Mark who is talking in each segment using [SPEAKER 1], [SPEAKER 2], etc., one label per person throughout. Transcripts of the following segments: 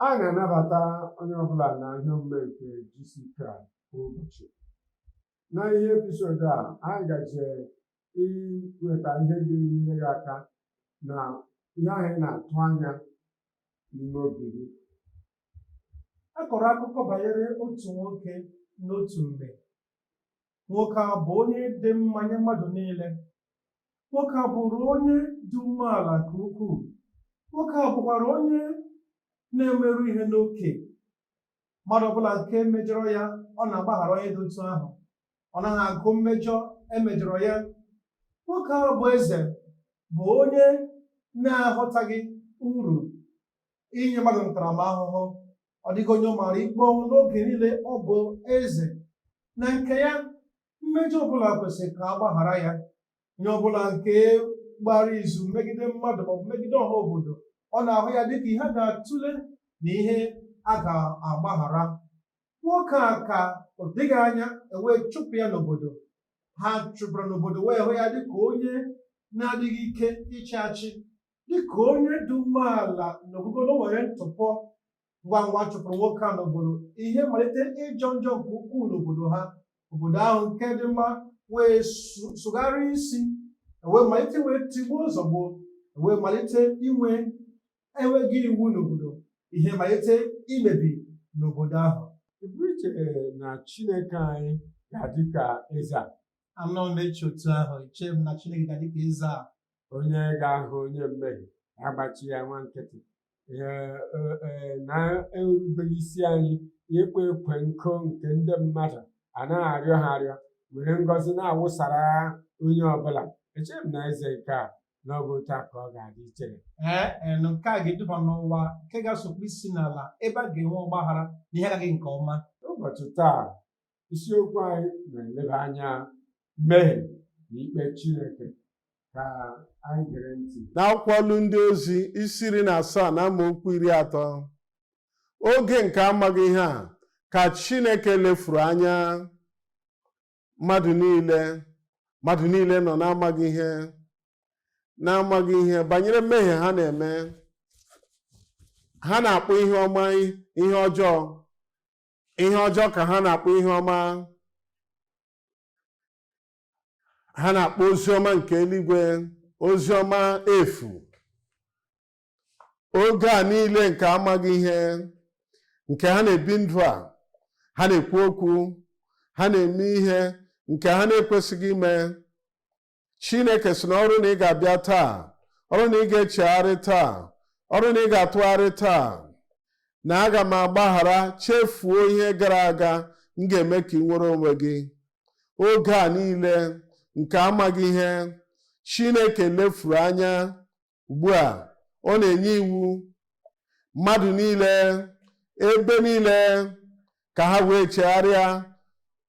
[SPEAKER 1] A na-anabata onye ọbụla na ihe omume nke GCK kwa ụbọchị. Na ihe episode a, anyị gaje iweta ihe ga-enyere gị aka na ihe ahụ ị na-atụ anya n'ime obi gị.
[SPEAKER 2] A kọrọ akụkọ banyere otu nwoke n'otu mgbe. Nwoke a bụ onye dị mma nye mmadụ niile. Nwoke a bụrụ onye dị umeala nke ukwuu. Nwoke a bụkwara onye na-emeru ihe n'oke. Mmadụ ọbụla nke mejọrọ ya, ọ na-agbaghara onye dị otu ahụ. Ọ naghị agụ mmejọ emejọrọ ya. Nwoke a bụ eze bụ onye na-aghọtaghị uru inye mmadụ ntaramahụhụ. Ọ dịghị onye ọ maara ikpe ọnwụ n'oge niile ọ bụ eze. Na nke ya, mmejọ ọbụla kwesịrị ka a gbaghara ya. Onye ọbụla nke gbara izu megide mmadụ maọbụ megide ọha obodo, ọ na-ahụ ya dịka ihe a ga-atụle na ihe a ga-agbaghara. Nwoke a ka ọ dịghị anya ewee chụpụ ya n'obodo. Ha chụpụrụ n'obodo wee hụ ya dịka onye na-adịghị ike ịchị achị, dịka onye dị umeala na ogugo na o nwere ntụpọ. Ngwa ngwa chụpụrụ nwoke a n'obodo, ihe malite ịjọ njọ nke ukwuu n'obodo ha. Obodo ahụ nke dị mma wee sụgharịa isi, wee malite wee tigbuo zọgbuo, wee malite inwe enweghị iwu n'obodo. Ihe malite imebi n'obodo ahụ.
[SPEAKER 1] Ị pụrụ iche na Chineke anyị ga-adị ka eze a?
[SPEAKER 2] Anọ m eche otu ahụ, eche m na Chineke ga-adị ka eze a.
[SPEAKER 1] Onye ga-ahụ onye mmehie agbachi ya nwa nkịtị, na-erubeghị isi anyị ịkpọ ekwe nkụ nke ndị mmadụ a naghị arịọ ha arịọ, were ngọzi na-awụsara onye ọbụla. Echeghị m na eze nke a na ọ bụ otu a ka ọ ga-adị ichere.
[SPEAKER 2] Ee, nke a ga-eduba n'ụwa nke ga-asọkwa isi n'ala, ebe a ga-enwe ọgbaghara na ihe agaghị nke ọma.
[SPEAKER 1] Ụbọchị taa, isiokwu anyị na-eleba anya mmehie na ikpe Chineke. Ka anyị gere ntị.
[SPEAKER 3] N'akwụkwọ Ọlụ Ndị Ozi isi 17 na amaokwu 30, oge nke amaghị ihe a ka Chineke lefuru anya mmadụ niile. Mmadụ niile nọ na-amaghị ihe, na-amaghị ihe banyere mmehie ha na-eme. Ha na-akpọ ihe ọma ihe ọjọọ, ihe ọjọọ ka ha na-akpọ ihe ọma. Ha na-akpọ ozi ọma nke eluigwe ozi ọma efu. Oge a niile nke amaghị ihe nke ha na-ebi ndụ a, ha na-ekwu okwu, ha na-eme ihe nke ha na-ekwesịghị ime. Chineke sị na ọrụ na ị ga-abịa taa, ọrụ na ị ga-echegharị taa, ọrụ na ị ga-atụgharị taa, na aga m agbaghara, chefuo ihe gara aga, m ga-eme ka ị nwere onwe gị. Oge a niile nke amaghị ihe Chineke lefuru anya, ugbu a ọ na-enye iwu mmadụ niile ebe niile ka ha wee chegharịa.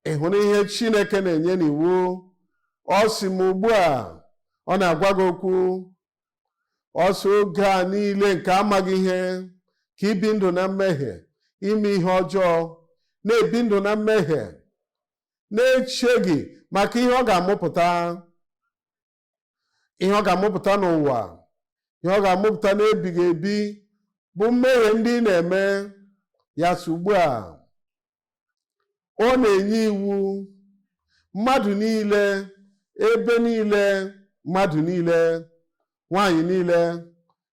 [SPEAKER 3] Ị hụrụ ihe Chineke na-enye n'iwu? Ọ sị m ugbu a, ọ na-agwa gị okwu. Ọ sị oge a niile nke amaghị ihe ka ibi ndụ na mmehie, ime ihe ọjọọ, na-ebi ndụ na mmehie, na-echeghị maka ihe ọ ga-amụpụta, ihe ọ ga-amụpụta n'ụwa, ihe ọ ga-amụpụta n'ebighị ebi bụ mmehie ndị ị na-eme. Ya sị ugbu a ọ na-enye iwu mmadụ niile ebe niile, mmadụ niile, nwaanyị niile,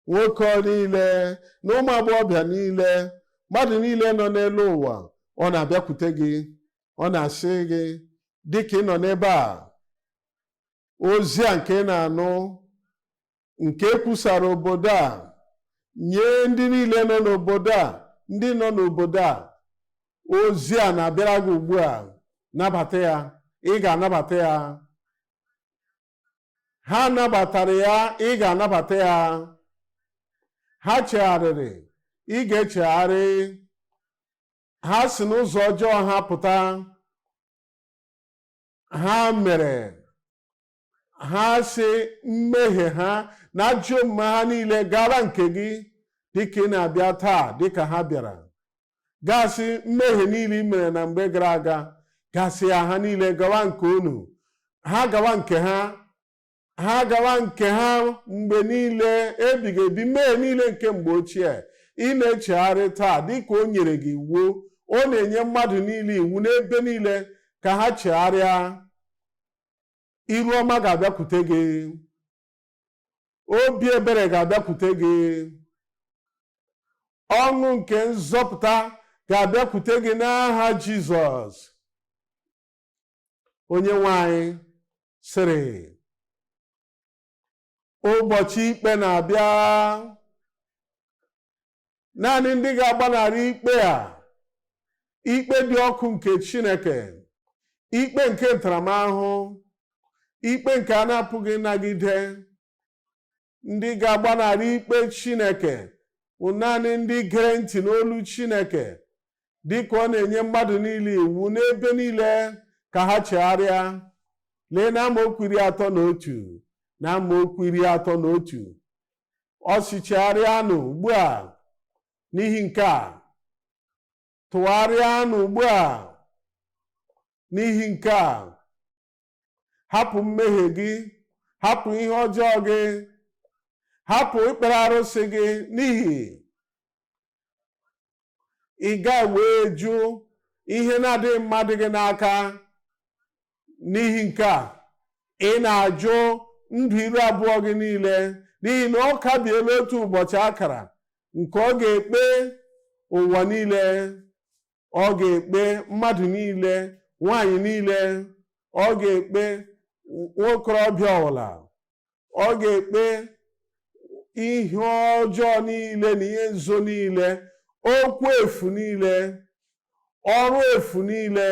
[SPEAKER 3] nwoke niile na ụmụ agbọghọbịa niile, mmadụ niile nọ n'elu ụwa. Ọ na-abịakwute gị, ọ na-asị gị dịka ị nọ n'ebe a, ozi a nke ị na-anụ nke ekwusara obodo a nye ndị niile nọ n'obodo a, ndị nọ n'obodo a, ozi a na-abịara gị ugbu a, nabata ya. Ị ga-anabata ya. Ha nabatara ya, ị ga-anabata ya. Ha chegharịrị, ị ga-echegharị. Ha si n'ụzọ ọjọọ ha pụta, ha mere ha si mmehie ha na ajọ omume ha niile gara nke gị, dịka ị na-abịa taa dịka ha bịara. Gasị mmehie niile ị mere na mgbe gara aga, gasị ya ha niile gawa nke unu, ha gawa nke ha, ha gawa nke ha mgbe niile ebighị ebi. Mmehie niile nke mgbe ochie, Ị na-echegharị taa dịka o nyere gị iwu. Ọ na-enye mmadụ niile iwu n'ebe niile ka ha chegharịa. Iru ọma ga-abịakwute gị, obi ebere ga-abịakwute gị, ọṅụ nke nzọpụta ga-abịakwute gị n'aha Jizọs. Onye nwe anyị sịrị, ụbọchị ikpe na-abịa. Naanị ndị ga-agbanarị ikpe a, ikpe dị ọkụ nke Chineke, ikpe nke ntaramahụhụ, ikpe nke a na-apụghị ịnagide, ndị ga-agbanarị ikpe Chineke bụ naanị ndị gere ntị n'olu Chineke dịka ọ na-enye mmadụ niile iwu n'ebe niile ka ha chegharịa. Lee na amaokwu 31, na amaokwu 31, ọ sị, chegharịanụ ugbu a n'ihi nke a, tụgharịanụ ugbu a n'ihi nke a, hapụ mmehie gị, hapụ ihe ọjọọ gị, hapụ ikpere arụsị gị, n'ihi ị ga wee jụ ihe na-adịghị mma dị gị n'aka. N'ihi nke a, ị na-ajụ ndụ iru abụọ gị niile, n'ihi na ọ kabiela otu ụbọchị akara nke ọ ga-ekpe ụwa niile, ọ ga-ekpe mmadụ niile, nwanyị niile, ọ ga-ekpe nwokorobịa ọbụla, ọ ga-ekpe ihe ọjọọ niile na ihe nzuzo niile, okwu efu niile, ọrụ efu niile,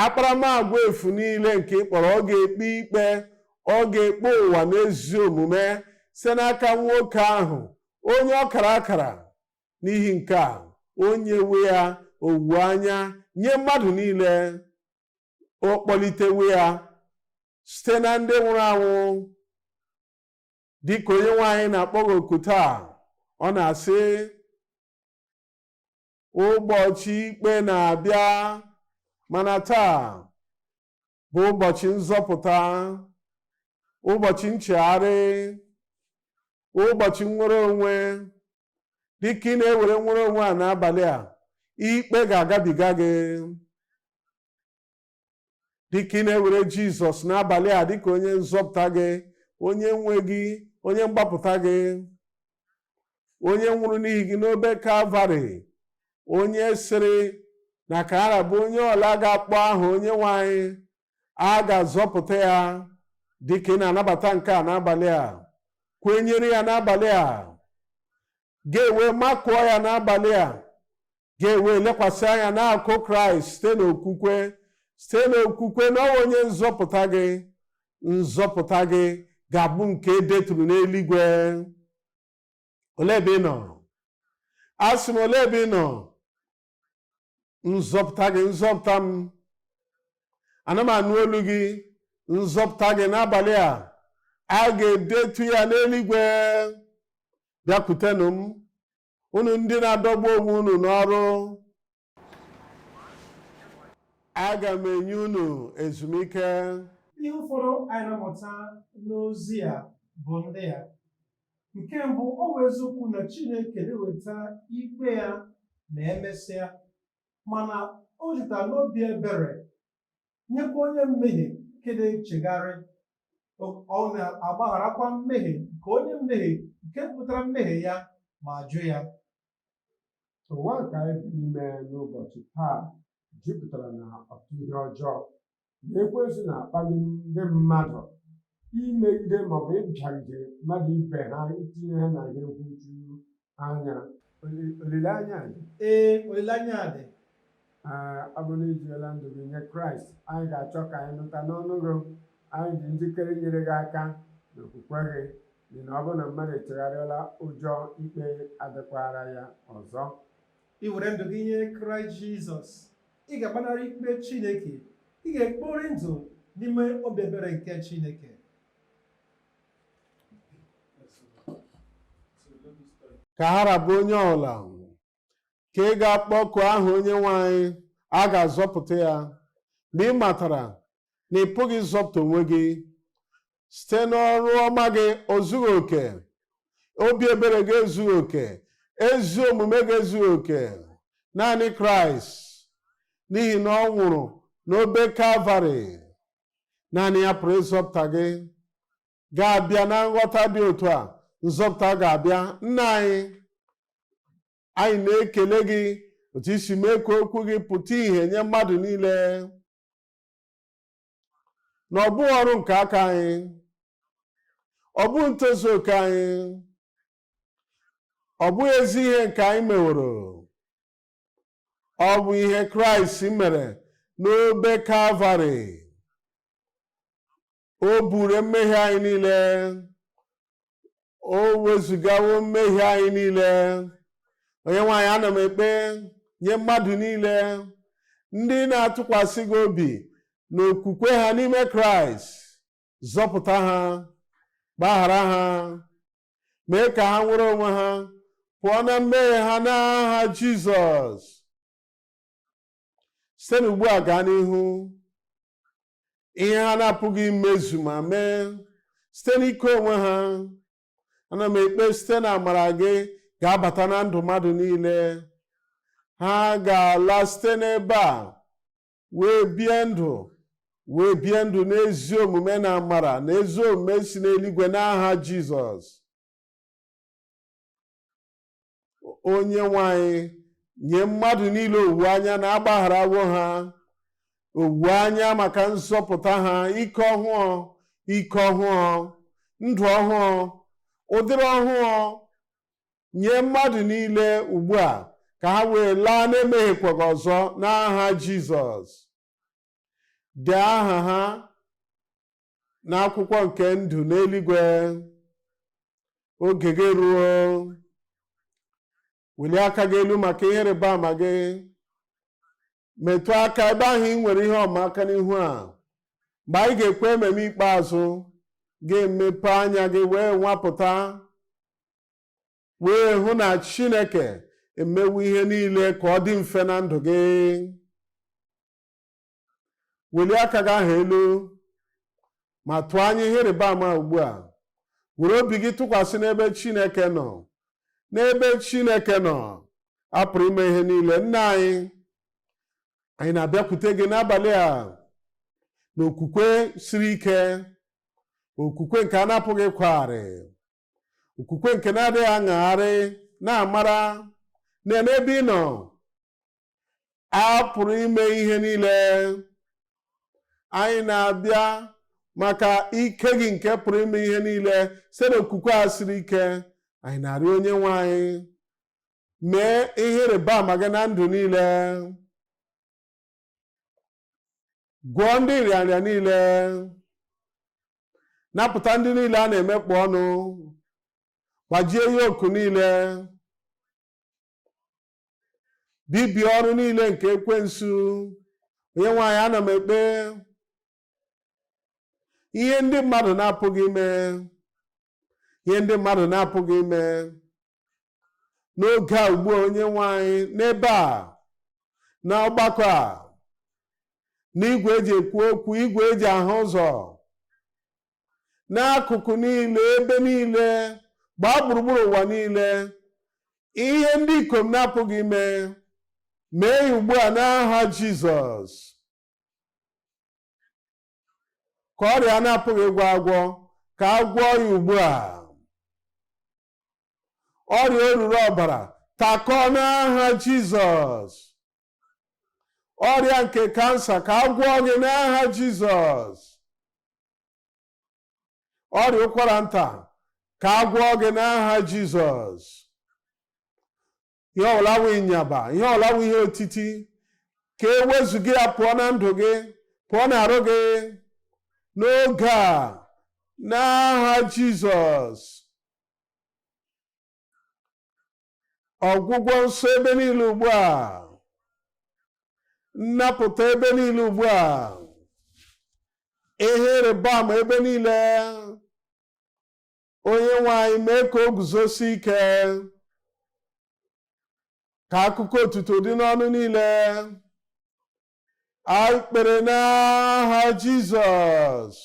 [SPEAKER 3] akparamagwa efu niile nke ị kpọrọ. Ọ ga-ekpe ikpe, ọ ga-ekpe ụwa n'ezi omume site n'aka nwoke ahụ onye ọ kara akara. N'ihi nke a, o nyewe ya owuwe anya nye mmadụ niile, o kpọlitewe ya site na ndị nwụrụ anwụ. Dịka onye nwe anyị na-akpọ gị oku taa, ọ na-asị, ụbọchị ikpe na-abịa, mana taa bụ ụbọchị nzọpụta, ụbọchị nchegharị, ụbọchị nnwere onwe. Dịka ị na-ewere nnwere onwe a n'abalị a, ikpe ga-agabiga gị. Dịka ị na-ewere Jizọs n'abalị a dịka onye nzọpụta gị, onye nwe gị, onye mgbapụta gị, onye nwụrụ n'ihi gị n'obe Kalvarị, onye sịrị na ka ara bụ onye ọla ga-akpọ aha onye nwe anyị, a ga-azọpụta ya. Dịka ị na-anabata nke a n'abalị a, kwenyere ya n'abalị a, ga-ewe makụọ ya n'abalị a, ga-ewe lekwasị anya n'akụ Kraịst site n'okwukwe, site n'okwukwe na ọ onye nzọpụta gị. Nzọpụta gị ga-abụ nke edeturu n'eluigwe. Olee ebe ị nọ? Asị m, olee ebe ị nọ? Nzọpụta gị, nzọpụta m, ana m anụ olu gị. Nzọpụta gị n'abalị a, a ga-edetu ya n'eluigwe. Bịakwutenụ m, unu ndị na-adọgbu onwe unu n'ọrụ, aga m enye unu ezumike.
[SPEAKER 2] Ihe ụfọdụ anyị na-amụta n'ozi a bụ ndị a. Nke mbụ, ọ bụ eziokwu na Chineke na-eweta ikpe ya ma emesịa, mana o jupụtara n'obi ebere nyekwa onye mmehie nke na-echegharị. Ọ na-agbagharakwa mmehie nke onye mmehie nke pụtara mmehie ya ma jụ ya.
[SPEAKER 1] Ụwa nke anyị bi n'ime n'ụbọchị taa jupụtara na ọtụtụ ihe ọjọọ, na ekwensu na-akpali ndị mmadụ imegide maọbụ ịbịagide mmadụ ibe ha, itinye ha na ihe nhụju anya. Olileanya dị.
[SPEAKER 2] Ee, olileanya dị.
[SPEAKER 1] Ee, ọ bụrụ na ijirila ndụ gị nye Kraịst, anyị ga-achọ ka anyị nụta n'ọnụ gị. Anyị dị njikere inyere gị aka n'okwukwe gị, n'ihi na ọ bụrụ na mmadụ echegharịala, ụjọ ikpe adịkwara ya ọzọ.
[SPEAKER 2] I were ndụ gị nye Kraịst Jizọs, ị ga-agbanarị ikpe Chineke, ị ga-ekpori ndụ n'ime obi ebere nke Chineke.
[SPEAKER 3] Ka ha rabụ onye ọla ka ị ga-akpọku aha onye nwe anyị, a ga-azọpụta ya. Mgbe ị matara na ị pụghị ịzọpụta onwe gị site n'ọrụ ọma gị, o zughị oke, obi ebere gị ezughị oke, Ezi omume ga-ezughị oke. Naanị Kraịst, n'ihi na ọ nwụrụ n'obe Kalvarị. Naanị ya pụrụ ịzọpụta gị. Ga-abịa na nghọta dị otu a, nzọpụta ga-abịa. Nna anyị, anyị na-ekele gị otu i si mee ka okwu gị pụta ìhè nye mmadụ niile, na ọ bụghị ọrụ nke aka anyị, ọ bụghị ntozu oke anyị, ọ bụghị ezi ihe nke anyị meworo. Ọ bụ ihe Kraịst mere n'obe Kalvarị. O buru mmehie anyị niile, o wezugawo mmehie anyị niile. Onye nwe anyị, ana m ekpe nye mmadụ niile ndị na-atụkwasị gị obi na okwukwe ha n'ime Kraịst. Zọpụta ha, gbaghara ha, mee ka ha nwere onwe ha pụọ na mmehie ha n'aha Jizọs. Site n'ugbu a gaa n'ihu, ihe ha na-apụghị imezu ma mee site n'ike onwe ha, ana m ekpe site na amara gị ga-abata na ndụ mmadụ niile. Ha ga-ala site n'ebe a wee bie ndụ, wee bie ndụ n'ezi omume na amara na ezi omume si n'eluigwe n'aha Jizọs. Onye nwe anyị, nye mmadụ niile owuwe anya na agbagharawo ha, owuwe anya maka nzọpụta ha, ike ọhụụ, ike ọhụụ, ndụ ọhụụ, ụdịrị ọhụụ nye mmadụ niile ugbu a, ka ha wee laa na-emehiekwaghị ọzọ n'aha Jizọs. Dee aha ha n'akwụkwọ nke ndụ n'eluigwe. Oge gị ruo, welie aka gị elu maka ihe ịrịba ama gị. Metụ aka ebe ahụ ị nwere ihe ọma aka n'ihu a. Mgbe anyị ga-ekwe ememe ikpeazụ, ga-emepe anya gị wee nwapụta, wee hụ na Chineke emewo ihe niile ka ọ dị mfe na ndụ gị. Welie aka gị ahụ elu ma tụọ anya ihe ịrịba ama ugbu a. Were obi gị tụkwasị n'ebe Chineke nọ. N'ebe Chineke nọ, a pụrụ ime ihe niile. Nna anyị, anyị na-abịakwute gị n'abalị a n'okwukwe siri ike, okwukwe nke a na-apụghị ịkwagharị, okwukwe nke na-adịghị aṅagharị, na-amara na n'ebe ị nọ a pụrụ ime ihe niile. Anyị na-abịa maka ike gị nke pụrụ ime ihe niile site n'okwukwe a siri ike. Anyị na-arịọ onye nwe anyị, mee ihe ịrịba ama gị na ndụ niile. Gwọọ ndị nrịanrịa niile, napụta ndị niile a na-emekpọ ọnụ, gbajie yoku niile, bibie ọrụ niile nke ekwensu. Onye nwe anyị, ana m ekpe ihe ndị mmadụ na-apụghị ime, ihe ndị mmadụ na-apụghị ime n'oge a ugbu a. Onye nwe anyị, n'ebe a, na ọgbakọ a, n'igwe eji ekwu okwu, igwe eji ahụ ụzọ, n'akụkụ niile, ebe niile, gbaa gburugburu ụwa niile, ihe ndị ikom na-apụghị ime, mee ya ugbu a n'aha Jizọs. Ka ọrịa na-apụghị ịgwọ agwọ, ka a gwọọ ya ugbu a. Ọrịa oruru ọbara, takọọ n'aha Jizọs. Ọrịa nke kansa, ka a gwọọ gị n'aha Jizọs. Ọrịa ụkwara nta, ka a gwọọ gị n'aha Jizọs. Ihe ọbụla wụ ịnyaba, ihe ọbụla wụ ihe otiti, ka e wezụga ya pụọ na ndụ gị, pụọ n'arụ gị n'oge a n'aha Jizọs. Ọgwụgwọ nsọ ebe niile ugbu a, nnapụta ebe niile ugbu a, ihe ịrịba ama ebe niile. Onye nwe anyị, mee ka o guzosie ike, ka akụkọ otuto dị n'ọnụ niile. Anyị kpere n'aha Jizọs.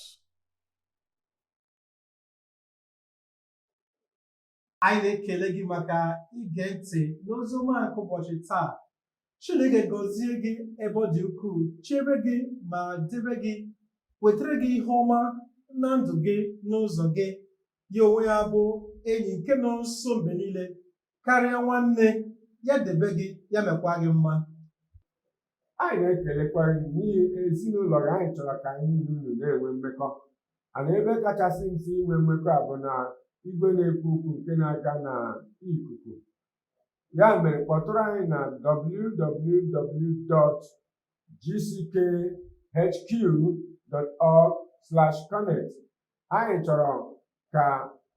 [SPEAKER 2] Anyị na-ekele gị maka ige ntị n'ozi ọma nke ụbọchị taa. Chineke gọzie gị ebe ọ dị ukwuu, chebe gị ma debe gị, wetara gị ihe ọma na ndụ gị n'ụzọ gị. Ya onwe ya bụ enyi nke nọ nso mgbe niile karịa nwanne ya, debe gị, ya mekwa gị mma.
[SPEAKER 1] Anyị na-ekelekwa gị n'ihi ezinụlọ gị. Anyị chọrọ ka anyị na unu na-enwe mmekọ ana ebe kachasị mfe inwe mmekọ a bụ na igwe na-ekwu okwu nke na-aga na ikuku. Ya mere, kpọtụrụ anyị na www.gckhq.org/connect. Anyị chọrọ ka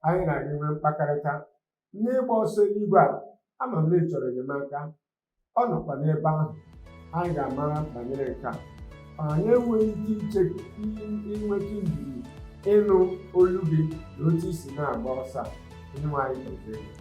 [SPEAKER 1] anyị na gị nwee mkpakọrịta n'ịgba ọsọ eluigwe a. Ama m na ị chọrọ enyemaka, ọ nọkwa n'ebe ahụ. Anyị ga-amara banyere nke a. Anyị enweghị ike iche inweta ndidi ịnụ olu gị na otu i si na-agba ọsọ a. Onyenwe anyị gọzie gị.